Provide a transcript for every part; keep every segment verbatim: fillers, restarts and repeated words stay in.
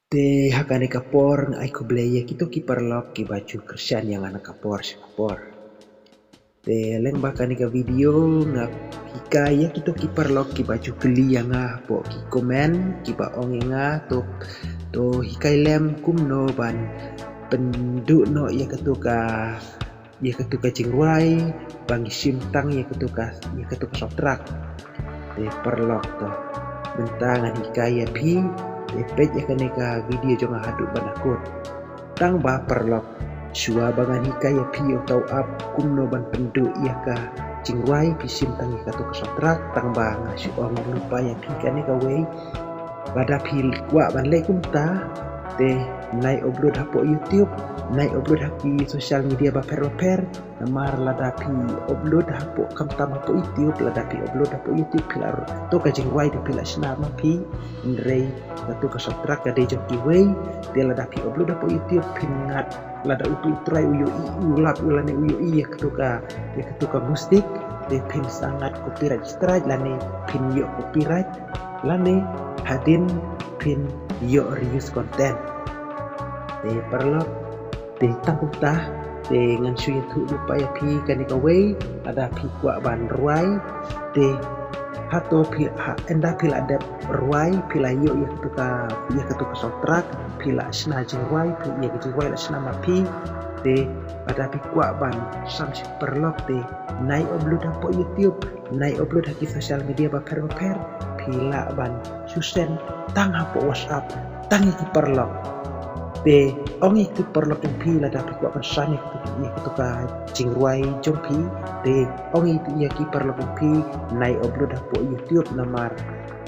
Te ha kane ka por nga ai khublei ïa kito ki paralok kiba ju kyrshan ïa nga na ka por sha ka por. Te lyngba kane ka video nga hikai ïa kito ki paralok kiba ju kylli ïa nga hapoh ki comment kiba ong ïa nga to, to hikai lem kumno ban pynduh noh ïa kato ka ïa kato ka jingrwai ba ngi shim tang ïa kato ka, ïa kato ka soundtrack. Te paralok to, mynta ngan hikai ïa phi. Te peit ïa kane ka video jong nga haduh ban da kut. Tang ba paralok, shuwa ba ngan hikai ïa phi uta u app kumno ban pynduh ïa ka jingrwai phi shim tang ïa kato ka soundtrack, tang ba nga shu ong lypa ïa phi kane kawei. Lada phi kwah ban leh kumta, te nai upload hapoh YouTube, nai upload ha ki social media bapher bapher. Namar lada phi upload hapoh, khamtam hapoh YouTube, lada phi upload hapoh YouTube phi la, to ka jingrwai te phi la shna ma phi. Hynrei kato ka soundtrack ka dei jong kiwei. Te lada phi upload hapoh YouTube phin ngat, lada utu u trai u ïohi, u lap u lane u ïohi ïa kato ka, ïa kato ka musik, te phin sa ngat copyright strike lane phin ïoh copyright lane hadien phin ïoh reuse content. Te paralok, te tang kumta, te ngan shu ïathuh lypa ïa phi kane kawei. Lada phi kwah ban rwai, te hato phi, ha, ynda phi la dep rwai phi la ïoh ïa kato ka, ïa kato ka soundtrack, phi la shna jingrwai, phi ïa ka jingrwai la shna ma phi. Te lada phi kwah ban sam sha paralok te nai upload hapoh YouTube, nai upload ha ki social media bapher bapher, phi lah ban shu send tang hapoh WhatsApp tang ïa ki paralok. Te ong ïa ki paralok jong phi lada phi kwah ban sam ïa kato, ïa kato ka jingrwai jong phi, te ong ïa ki paralok jong phi nai upload hapoh YouTube namar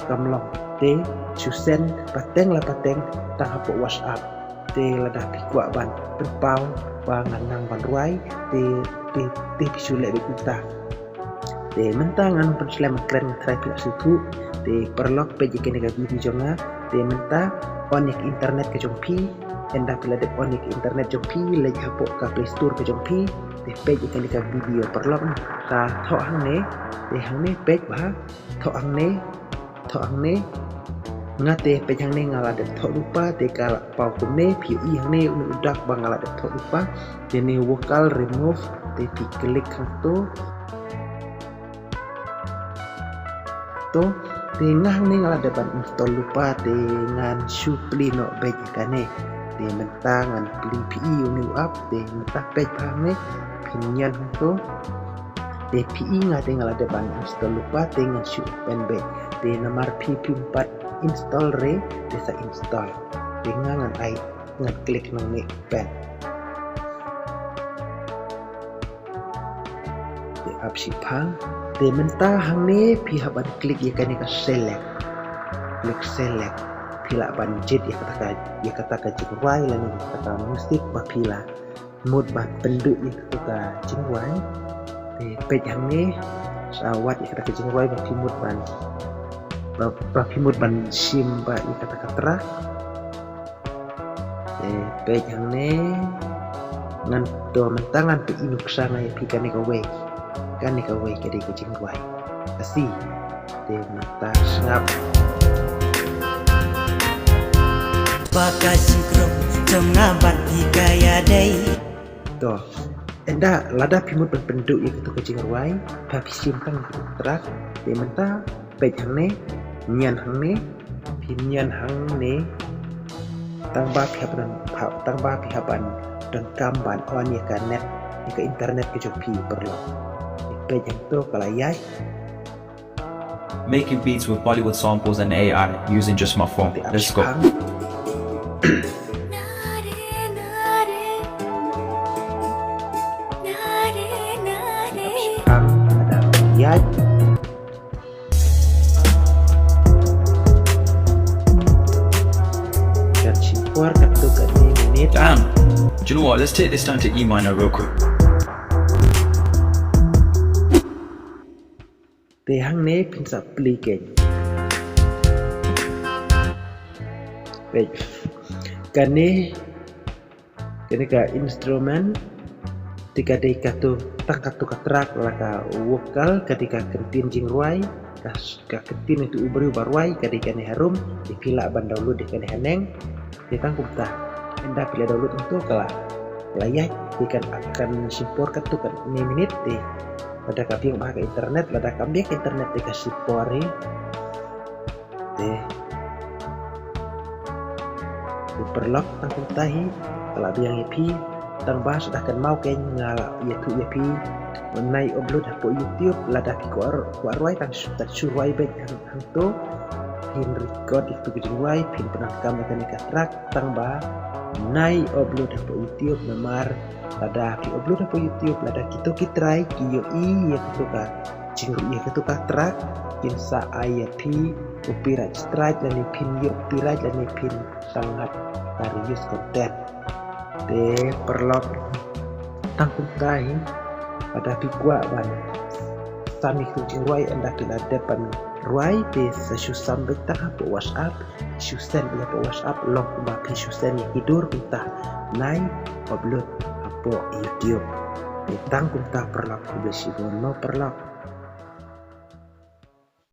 kam long. Te shu send pateng la pateng tang hapoh WhatsApp. Te lada phi kwah ban pynpaw ba ngan nang ban rwai, te, te, te phi shu leh beit kumta. Te mynta ngan pynslem kren, nga tharai phi la sngewthuh. Te paralok, peit ïa kane ka video jong nga. Te mynta on ïa ka internet ka jong phi. Ynda phi la dep on ïa ka internet jong phi, leit hapoh ka Play Store ka jong phi. Te peit ïa kane ka video paralok. Te thoh hangne. Te hangne peit bha. Thoh hangne. Thoh hangne. Nga te peit hangne nga la dep thoh lypa, te ka la paw kumne, phi ïohi hangne une u dak ba nga la dep thoh lypa. Te ne vocal remove, te phi click hangto. To, te nga hangne nga la dep ban install lypa, te ngan shu plie noh beit ïa kane. Te mynta ngan plie, phi ïohi une u app, te mynta peit bha hangne, phin ñion hangto. Te phi ïohi nga te nga la dep ban install lypa, te ngan shu open beit. Te namar phi phim pat install re, te sa install. Te nga ngan ai, ngan click nangne open. Te ap shipang. Te mynta hangne phi hap ban click ïa kane ka select. Click select. Phi lah ban jied ïa kata ka, ïa kata ka jingrwai lane ïa kata ka musik ba phi la mut ban pynduh ïa kata ka jingrwai. Te peit hangne, sa wad ïa kata ka jingrwai ba phi mut ban, ba, ba phi mut ban shim bha ïa kata ka track. Te peit hangne, ngan to mynta ngan peit ïa nuksa nga ïa phi kane kawei. Kane kawei ka dei ka jingrwai Khasi. Te mynta sngap. Ba ka jingkrum jong nga bad phi ka ïadei. To, ynda lada phi mut ban pynduh ïa kato ka jingrwai, phi shim tang ïa kato ka track, te mynta peit hangne, ñion hangne, phi ñion hangne, tang ba phi hap ban, tang ba phi hap ban donkam ban on ïa ka net, ïa ka internet ka jong phi paralok. Peit hangto ka la ïaid. Making beats with Bollywood samples and A I using just my phone. Let's go. Damn. Do you know what? Let's take this down to E minor real quick. Te hangne phin sa plie kein. Peit. Kane, kane ka instrument te ka dei kato, tang kato ka track la ka vocal, ka dei ka kyntien jingrwai, ka, ka kyntien uto u briew ba rwai, ka dei kane harum, te phi lah ban download ïa kane haneng. Te tang kumta, ynda phi la download hangto ka la, ka la ïaid, te kan, kan shim por katto katne minit te. Lada ka biang bha ka internet, lada kam biang ka internet te ka shim por hi. Te. Te paralok, tang kumta hi, ka la biang ïa phi, tang ba sdang kynmaw kein nga la ïathuh ïa phi, mynta upload hapoh YouTube, lada phi kwah, kwah rwai tang shu, tang shu rwai beit hang, hangto, phin record ïa kato ka jingrwai, phin pyndonkam ïa kane ka track, tang ba, mynta upload hapoh YouTube, namar, lada phi upload hapoh YouTube, lada kito ki trai, ki ïohi, ïa kato ka, jingru ïa kato ka track, kin sa ai ïa phi, copyright strike lane phin ïoh copyright lane phin sangap ka reuse content. Te paralok tang kumta hi, lada phi kwah ban sam ïa kato ka jingrwai ynda phi la dep ban rwai te sa shu sam beit tang hapoh WhatsApp, shu send beit hapoh WhatsApp long kumba phi shu send ïa ki dur kumta mynta upload hapoh YouTube. Te tang kumta paralok, khublei shibun mo paralok.